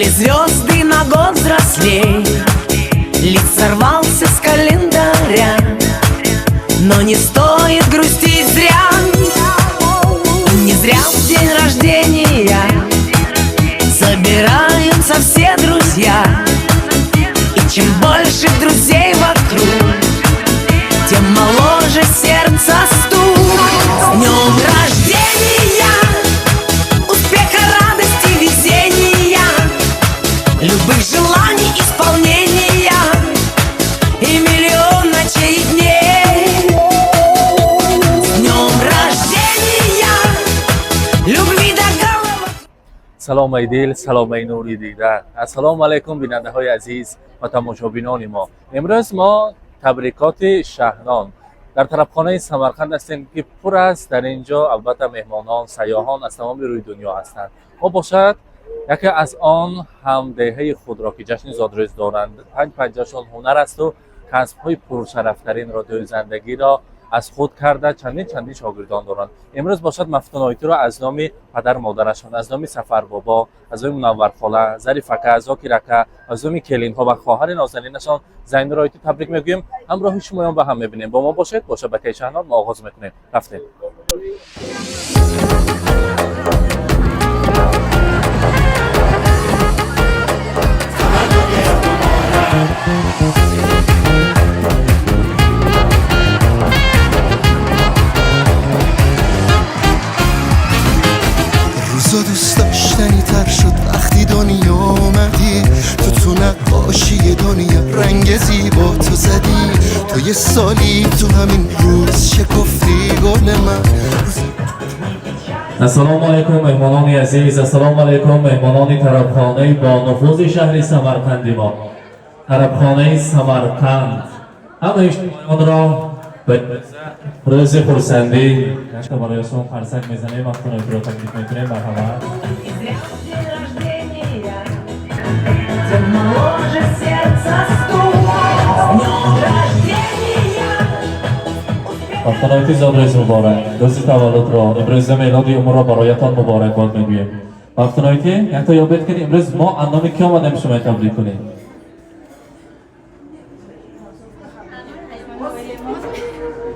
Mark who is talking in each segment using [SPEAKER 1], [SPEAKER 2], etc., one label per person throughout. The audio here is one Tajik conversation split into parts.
[SPEAKER 1] Стали звезды на год взрослей, лист сорвался с календаря. Но не стоит грустить зря, и не зря в день рождения собираются все друзья. И чем больше друзей вокруг, тем моложе сердце стук. С днем рождения, успеха, радости, везения, любых желаний исполнения и миллион ночей и дней. С днем рождения, любви до головы.
[SPEAKER 2] Салом, ай дил, салом, ай нури дида. Ассалому алайкум, бинандаҳои азиз ва тамошобинони мо. Имрӯз мо табрикоти Шаҳнон дар тарабхонаи Самарқанд ҳастем, ки пур аст дар ин ҷо, албатта, меҳмонон, сайёҳон аз тамоми рӯи дунё ҳастанд. Мо бошад яке аз он ҳамдеҳаи худро, ки ҷашни зодрӯз доранд, панҷ панҷашон ҳунар асту касбҳои пуршарафтаринро, дӯзандагиро аз худ карда, чандин чандин шогирдон доранд. Имрӯз бошад Мафтуноитиро аз номи падару модарашон, аз номи Сафарбобо, аз номи Мунаввархола, Зарифака, Зокирака, аз номи келинҳо ва хоҳари нозанинашон Зайнуроити табрик мегӯем. Ҳамроҳи шумоён ба ҳам мебинем. Бо мо бошед, бо шабакаи Шаҳнон мо оғоз мекунем. Рафтем.
[SPEAKER 3] روزا دوست داشتنی تر شد وقتی دنیا اومدی تو. تو نقاشی دنیا رنگ زیبا تو زدی. تو یه سالی تو همین روز شکفتی گل من.
[SPEAKER 2] Ассалому алайкум, меҳмонони азиз, ассалому алайкум, меҳмонони тарабхонаи бонуфузи шаҳри Самарқанди мо, тарабхонаи Самарқанд. Ҳамаи шумоёнро ба рӯзи хурсандӣ барои шумо қарсак мезанем, Мафтуноитиро таклиф мекунем. Марҳамат.
[SPEAKER 1] Не зря в день рождения, тем моложе сердце стук. С днем рождения,
[SPEAKER 2] Мафтуноити, зодрӯз муборак! Рӯзи таваллудро, имрӯзи мелоди умрро бароятон муборакбод мегӯем. Мафтуноити, якто ёбед ки имрӯз мо аз номи кӣ омадем шумо таблик кунем.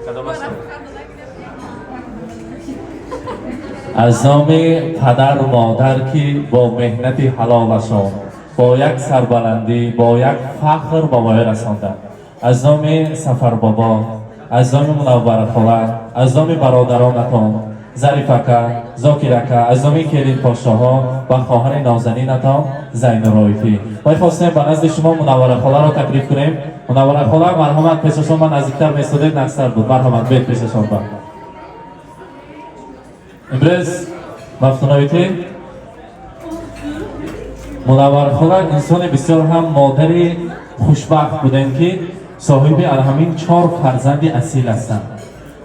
[SPEAKER 2] Кадом аст? Аз номи падару модар, ки бо меҳнати ҳалолашон, бо як сарбаландӣ, бо як фахр ба воя расонданд, аз номи Сафарбобо, аз номи Мунавварахола, аз номи бародаронатон Зарифака, Зокирака, аз номи келинпошоҳо ва хоҳари нозанинатон Зайнуроифӣ мо хостем ба назди шумо Мунавварахоларо таклиф кунем. Мунавварахола, марҳамат, пешашон ба наздиктар месодед, нақстар буд. Марҳамат, бед пешашон. Ба имрӯз Мафтуноитӣ, Мунаввархола инсони бисёр ҳам модари хушбахт будем, ки соҳиби ҳамин чор фарзанди асил ҳастанд.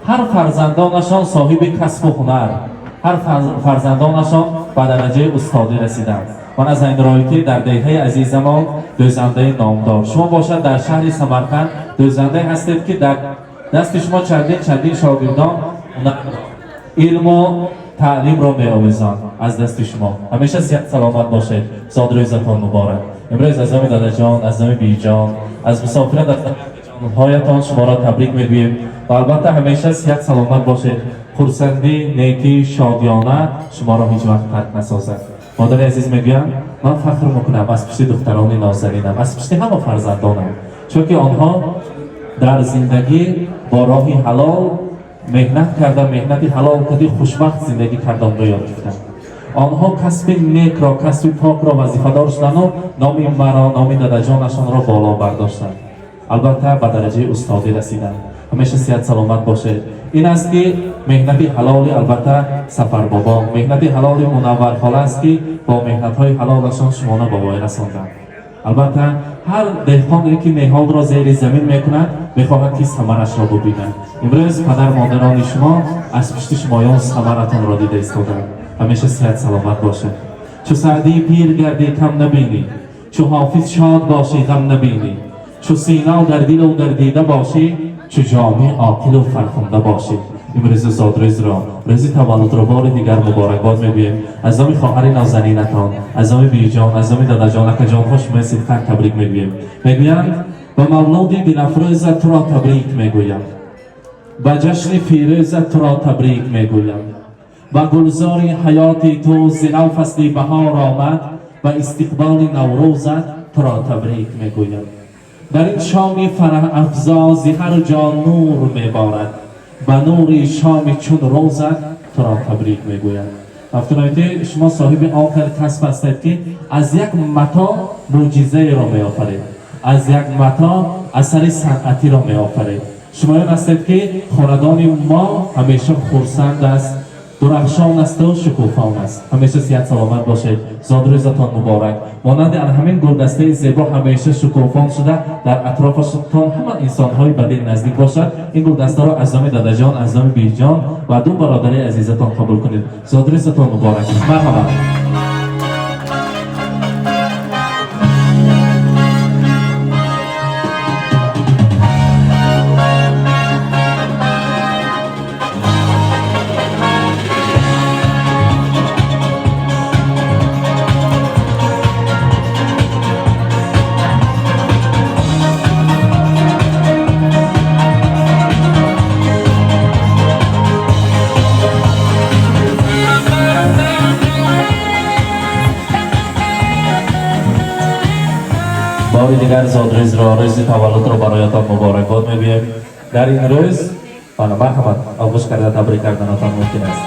[SPEAKER 2] Ҳар фарзандонашон соҳиби касбу ҳунар, ҳар фарзандонашон ба дараҷаи устодӣ расиданд. Ман аз Зайнуроитӣ дар деҳаи азизамон дӯзандаи номдор, шумо бошад дар шаҳри Самарқанд дӯзандае ҳастед, ки дар дасти шумо чандин чандин шогирдон илму таълимро меомезанд аз дасти шумо. Ҳамеша сиҳат саломат бошед. Зодрӯзатон муборак! Имрӯз аз номи дадаҷон, аз номи биҷон, аз мусофират, аз ҷонҳоятон шуморо табрик мегӯем ва албатта ҳамеша сиҳат саломат бошед. Хурсандӣ, некӣ, шодиёна шуморо ҳеҷ вақт тарк насозад. Модари азиз мегӯянд: ман фахр мекунам аз пушти духтарони нозанинам, аз пушти ҳама фарзандонам, чунки онҳо дар зиндагӣ бо роҳи ҳалол меҳнат карда, меҳнати ҳалол кади хушбахт зиндагӣ карданро ёд гирифтанд. Онҳо касби некро, касби покро вазифадор шудану номи маро, номи дадаҷонашонро боло бардоштанд, албатта ба дараҷаи устодӣ расиданд. Ҳамеша сиҳат саломат бошед. Ин аст ки меҳнати ҳалоли, албатта, Сафарбобо, меҳнати ҳалоли Мунаввархола аст, ки бо меҳнатҳои ҳалолашон шуморо ба воя расонданд. Албатта, ҳар деҳқоне ки неҳолро зери замин мекунад, мехоҳад ки самарашро бубинад. Имрӯз падар модарони шумо аз пушти шумоён самаратонро дида истоданд. Ҳамеша сиҳат саломат бошед. Чу Саъдии пир гардӣ, кам набинӣ, чу Ҳофиз шод бошӣ, ғам набинӣ, чу Сино дар дилу дар дида бошӣ, чу Ҷомӣ оқилу фархунда бошӣ. Имрӯзи зодрӯзро, рӯзи таваллудро бори дигар муборакбод мегӯем. Аз номи хоҳари нозанинатон, аз номи бибиҷон, аз номи дадаҷон, акаҷонҳо шумои сидқан табрик мегӯем. Мегӯянд: ба мавлуди дилафрӯза туро табрик мегӯям, ба ҷашни фирӯза туро табрик мегӯям, ба гулзори ҳаёти ту зи нав фасли баҳор омад, ба истиқболи наврӯзат туро табрик мегӯям. Дар ин шоми фараҳафзо зи ҳар ҷо нур меборад, ба нури шоми чун рӯзат туро табрик мегӯям. Мафтуноити, шумо соҳиби он хел касб ҳастед, ки аз як матоъ мӯъҷизаеро меофаред, аз як матоъ асари санъатиро меофаред. Шумоён ҳастед, ки хонадони мо ҳамеша хурсанд аст, дурахшон асту шукуфон аст. Ҳамеша сиҳат саломат бошед. Зодрӯзатон муборак. Монанди ана ҳамин гулдастаи зебо ҳамеша шукуфон шуда, дар атрофашон ҳама инсонҳои ба дил наздик бошад. Ин гулдастаро аз номи дадаҷон, аз номи биҷон ва ду бародари азизатон қабул кунед. Зодрӯзатон муборак. Марҳамат. Бори дигар зодрӯзро, рӯзи таваллудро бароятон муборакбод мегӯем. Дар ин рӯз мана, марҳамат, оғӯш карда табрик карданатон мумкин аст.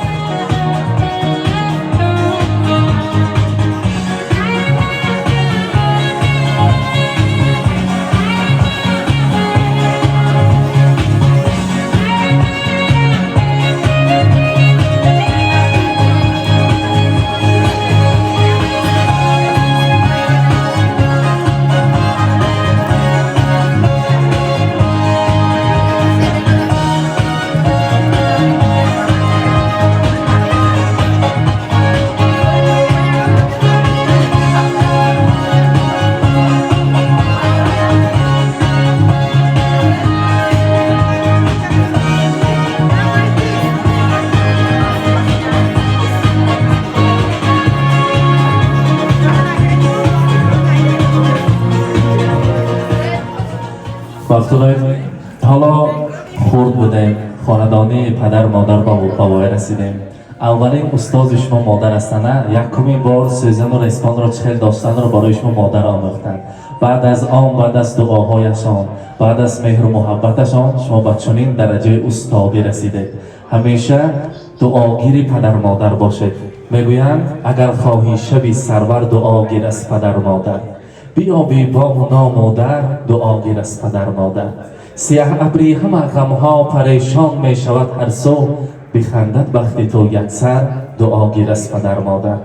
[SPEAKER 2] Мафтунои, ҳоло хурд будем, хонадонии падар модар ба воя расидем. Аввалин устози шумо модар ҳастанд. Якумин бор сӯзану ресмонро чӣ хел доштанро барои шумо модар омӯхтанд. Баъд аз он, баъд аз дуоҳояшон, баъд аз меҳру муҳаббаташон шумо ба чунин дараҷаи устодӣ расидед. Ҳамеша дуогири падар модар бошед. Мегӯянд: агар хоҳӣ шави сарвар, дуогир аз падар модар, биёбӣ бому ному дар, дуогир аз падар модар. Сияҳ абри ҳама ғамҳо парешон мешавад ҳар сӯ, бихандад бахти ту яксар, дуогир аз падар модар.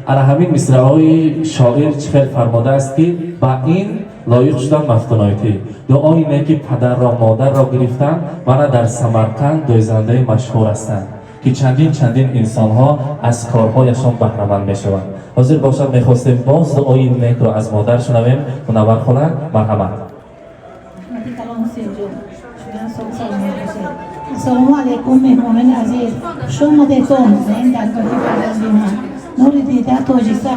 [SPEAKER 2] Ана ҳамин мисраҳои шоир чӣ хел фармодааст, ки ба ин лоиқ шудан мафтуноитӣ. Дуои неки падарро, модарро гирифтан. Мана, дар Самарқанд дӯзандаи машҳур ҳастанд, ки чандин чандин инсонҳо аз корҳояшон баҳраманд мешаванд. Ҳозир бошад, мехостем боз дуои некро аз модар шунавем. Мунаввар хола, марҳамат.
[SPEAKER 4] Ассалому алайкум, меҳмонони азиз, хуш омадетон ба ин даргоҳи фарзанди ман, нури дида, тоҷиса.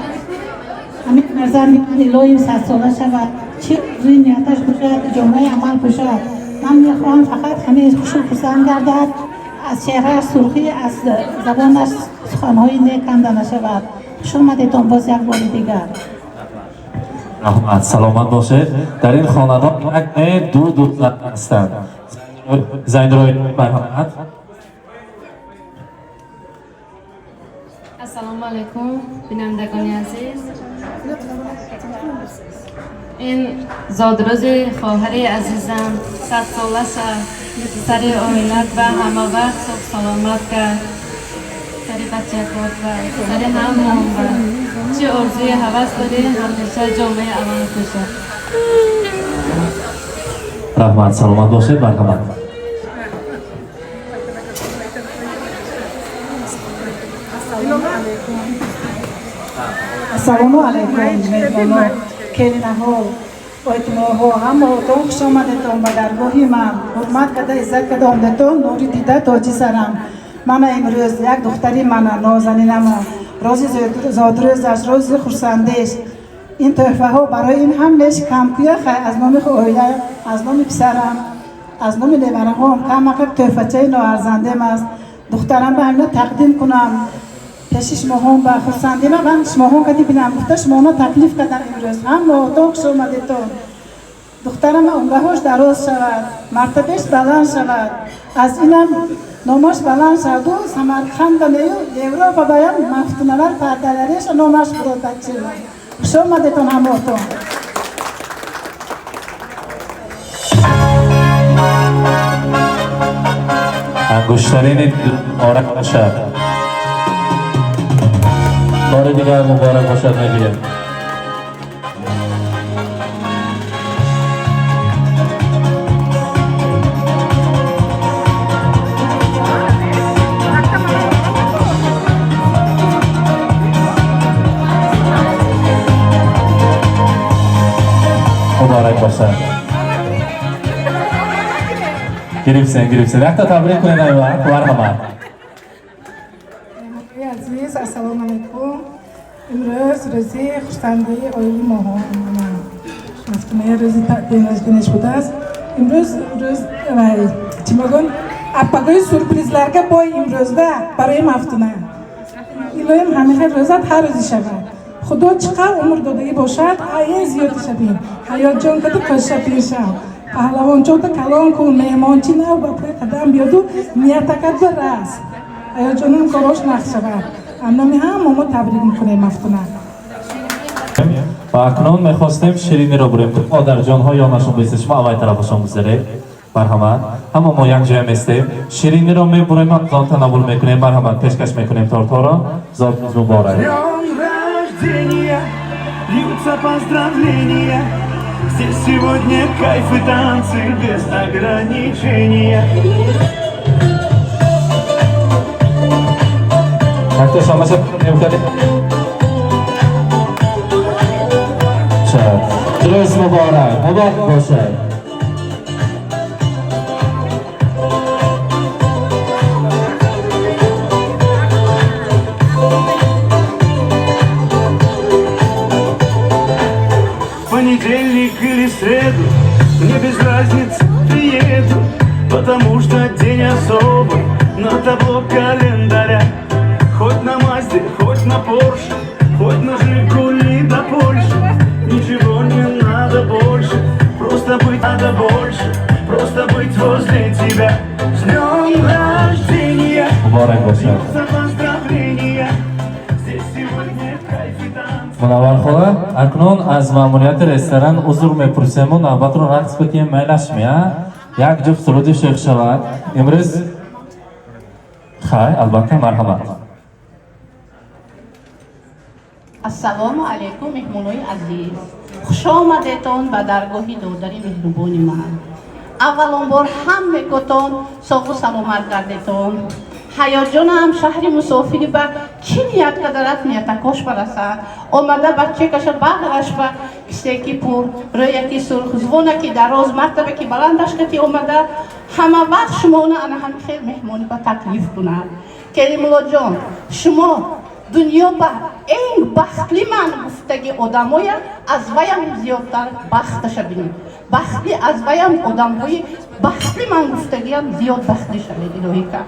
[SPEAKER 4] Ҳамин фарзанди ман илоҳим 100-сола шавад, чӣ орзуи нияташ бошад, ҷомаи амал бошад. Ман мехоҳам фақат ҳамин хушу хурсанд гардад, аз чеҳрааш сурхӣ, аз забонаш суханҳои нек канда нашавад. Хуш омадетон боз як бори дигар.
[SPEAKER 2] Раҳмат, саломат бошед. Дар ин хонадон як не, ду духтар ҳастанд. Зайнрои, марҳамат.
[SPEAKER 5] Ассалому алайкум, бинандагони азиз. Ин зодрӯзи хоҳари азизам, 100-сола шав, сари оилат ва ҳама вақт соҳ саломат кард, сари бачакот ва сари ҳамон ва чӣ орзуи ҳавас дорӣ, ҳамеша ҷомаи амал пӯшад.
[SPEAKER 2] Раҳмат, саломат бошед. Марҳамат.
[SPEAKER 4] Ассалому алайкум, меҳмонон, келинаҳо. Ойтмоҳо ҳамаотон хуш омадетон ба даргоҳи ман. Ҳурмат карда, иззат карда омадетон, нури дида тоҷи сарам. Мана имрӯз як духтари мана нозанинама рӯзи зодрӯзаш, рӯзи хурсандеш. Ин тӯҳфаҳо барои ин ҳамеш камкӯя хай аз номи оила, аз номи писарам, аз номи невараҳом камақак тӯҳфачаи ноарзандем аст. Духтарам ба ҳамина тақдим кунам. Пеши шумоҳом ба хурсандима ман шумоҳом кади бинам гуфта шумоно таклиф кардам имрӯз. Ҳамаотон хуш омадетон. Духтарам умраҳош дароз шавад, мартабеш баланд шавад, аз инам номаш баланд шаваду Самарқанда нею Европа баям мафтунавар пардалареша номаш бурод баччима. Хуш омадетон ҳамаотон.
[SPEAKER 2] Ангуштарини муборак бошад. Бори дигар муборак бошад мегӯям. Муборак бошад. Гирифсен, гирифсен. Якта табрик кунед айва, марҳамат.
[SPEAKER 6] Азиз, ассалому алайкум. Имрӯз рӯзи хурсандии оилаи моҳо. Мафтунаи рӯзи день будааст. Имрӯз рӯз вай чӣ мегӯн? Аппагои сюрпризларга бой имрӯзда барои Мафтуна. Илоҳим ҳамин рӯзат ҳар рӯзи шавад. Худо чӣ қадр умр додагӣ бошад, айн зиёд шавем. Ҳаётҷон када қӯша пир шав. Паҳлавончота калон кун, меҳмончи нав ба пой қадам биёду ниятакат ба рас. Ҳаётҷонам корош нақш шавад. Номи ҳама мо табрик мекунем Мафтуна.
[SPEAKER 2] Ва акнун мехостем шириниро бурем. Модарҷонҳо ёнашон бистед, шумо аввал тарафашон гузаред. Марҳамат. Ҳама мо якҷоя местем. Шириниро мебурем, аз он танаввул мекунем. Марҳамат, пешкаш мекунем тортҳоро. Зодрӯз муборак.
[SPEAKER 7] Льются поздравления. Здесь сегодня кайф и танцы без ограничения.
[SPEAKER 2] Как-то шамаша Рӯз муборак, муборак бошад.
[SPEAKER 7] Понедельник или среду, мне без разницы, приеду, потому что день особый на табло календаря. Хоть на Мазде, хоть на Порше, хоть на Жигули до Польши, ничего не надо больше, просто быть надо больше, просто быть возле тебя. С днем рождения, за поздравления, здесь сегодня кайф и танцы.
[SPEAKER 2] Мунаввар хола, акнун аз маъмурияти ресторан узр мепурсему, навбатро рақс бикунем, майлашми, а? Як ҷуфт суруди шех шавад. Имрӯз хай, албатта, марҳамат.
[SPEAKER 8] Ассалому алайкум, меҳмонои азиз. Хуш омадетон ба даргоҳи додари меҳрубони ман. Аввалон бор ҳамекотон соғу саломат гардетон. Ҳаётҷонам шаҳри мусофири ба чӣ ният кадарат ниятакош барасад. Омада бачекаша бағраш ба кисеки пур, рӯяки сурх, звонаки дароз, мартабаки баландаш кати омада ҳама вақт шумона ана ҳами хел меҳмонӣ ба таклиф кунад. Керимуллоҷон, шумо дунё ба эн бахтли ман гуфтаги одамоя аз ваям зиёдтар бахташа бинед. Бахтли аз ваям одамҳои бахтли ман гуфтагиам зиёд бахтли шавед илоҳика.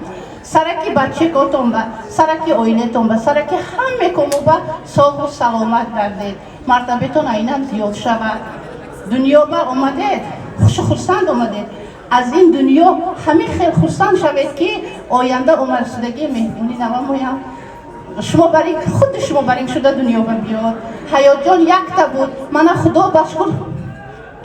[SPEAKER 8] Сараки бачекотон ба, сараки оилетон ба, сараки ҳамекому ба соғу саломат гардед. Мартабетон айнан зиёд шавад. Дунё ба омадед, хушу хурсанд омадед. Аз ин дунё ҳамин хел хурсанд шавед ки оянда омадшудагии меҳмонӣ навамоям. Шумо барин, худи шумо барин шуда дунё ба биёд. Ҳаётҷон якта буд, мана худо ба шукр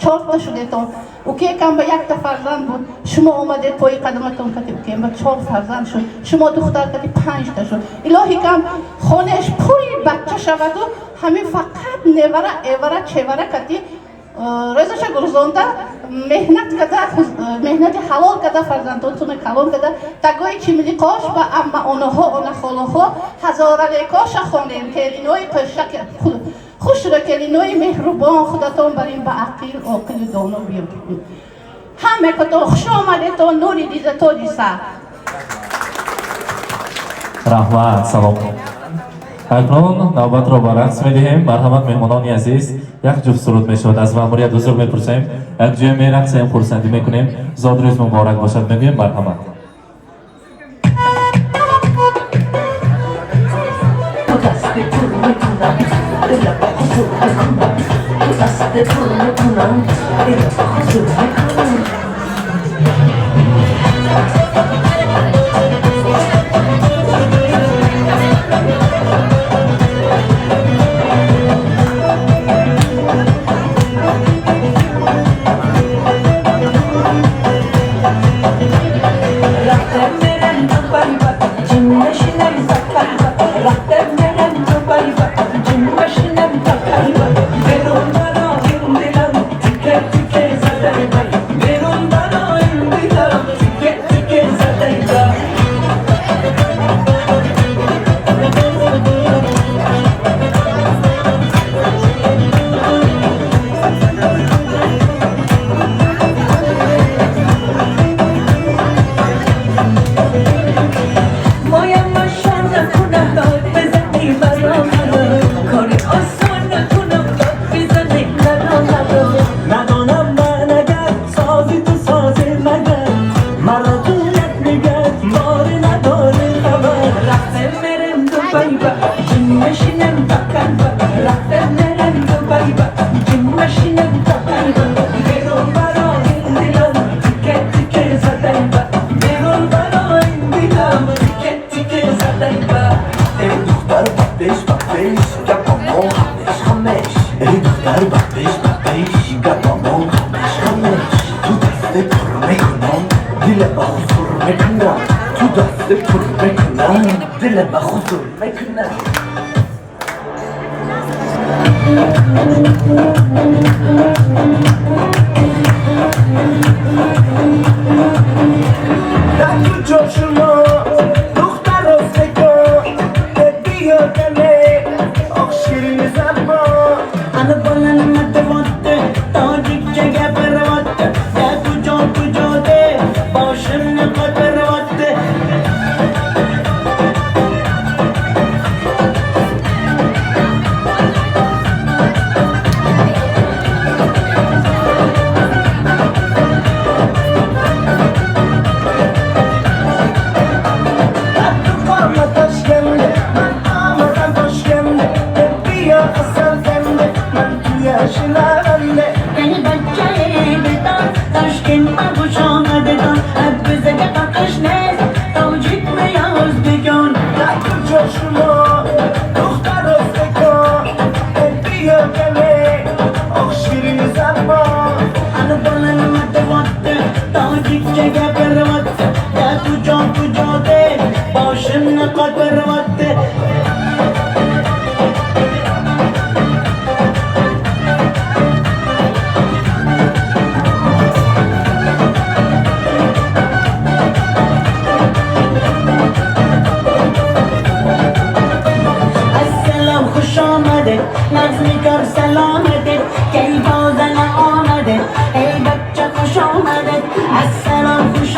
[SPEAKER 8] чорта шудетон. Укекам ба якта фарзанд буд, шумо омадед пои қадаматон кати укем ба 4 фарзанд шуд, шумо духтар кати 5 шуд. Илоҳи кам хонеш пури бача шаваду ҳамин фақат невара, эвара, чевара кати рӯзаша гурзонда меҳнат када, меҳнати ҳалол када, фарзандотуна калон када, тагои чимили қош ба амма онаҳо, она холоҳо ҳазоралекоша хонем, келинои қӯша Хушро келинои меҳрубон, худатон бар ин ба ақил, оқилу доно биёд. Ҳамекотон хуш омадетон, нури дида тоҷи сар.
[SPEAKER 2] Раҳмат, салом. Акнун навбатро ба рақс медиҳем. Марҳамат, меҳмонони азиз, як ҷуфт суруд мешавад. Аз маъмурият узр мепурсем, як ҷоя мерақсем, хурсандӣ мекунем, зодрӯз муборак бошад мегӯем. Марҳамат.
[SPEAKER 1] Ey bacca خوش آمده، السلام خوش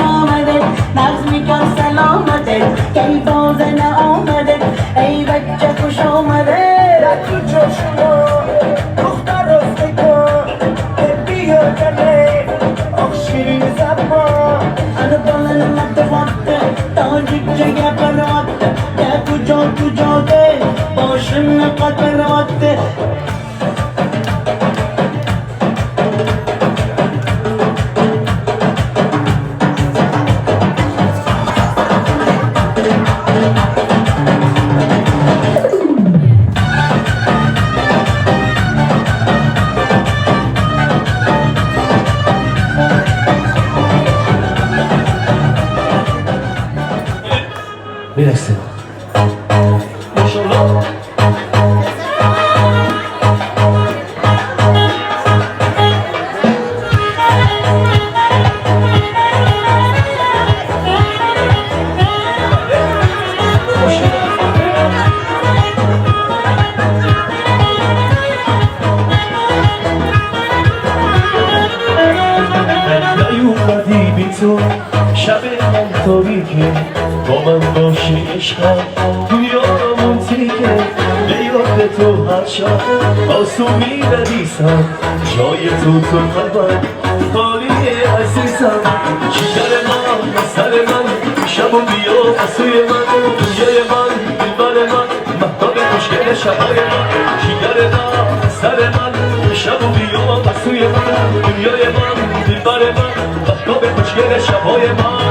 [SPEAKER 7] تو شب من تاریکه با من باشی عشقم دنیا تیکه به یاد تو هر شب آسو می‌نویسم جای تو تو قلبم خالیه عزیزم جگر من سر من شب و بیا سوی من دنیای من دلبر من مهتاب خوشگل شبای من جگر من سر من شب و بیا سوی من دنیای من دلبر من مهتاب خوشگل شبای من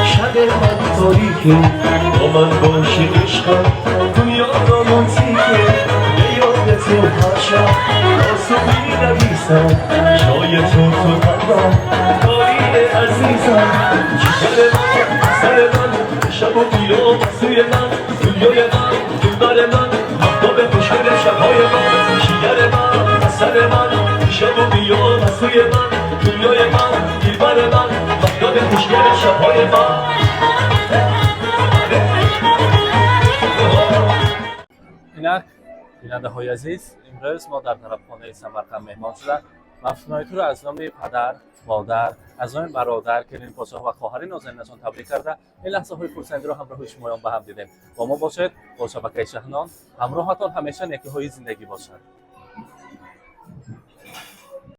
[SPEAKER 7] شب من تاریکه با من باشی عشقم دنیا رومانتیکه به یاد تو هر شب آسو می‌نویسم جای تو تو قلبم خالیه عزیزم جگر من سر من شب و بیا سوی من دنیای من دلبر من مهتاب خوشگل شبهای من جگر من سر من شب و بیا سوی من دنیای من دلبر من مهتاب خوشگل شبهای من.
[SPEAKER 2] اینک بیننده‌های عزیز، امروز ما در طرفخانه سمرقند مهمان شدند. مفتونای تو را از نام پدر، مادر، از نام برادر کریم پادشاه و خواهر نازنینشان تبریک کرده این لحظه های خرسندی را همراه شمایان به هم دیدیم. با ما باشید با شبکه شهنان، همراهتان همیشه نیکی های زندگی باشد.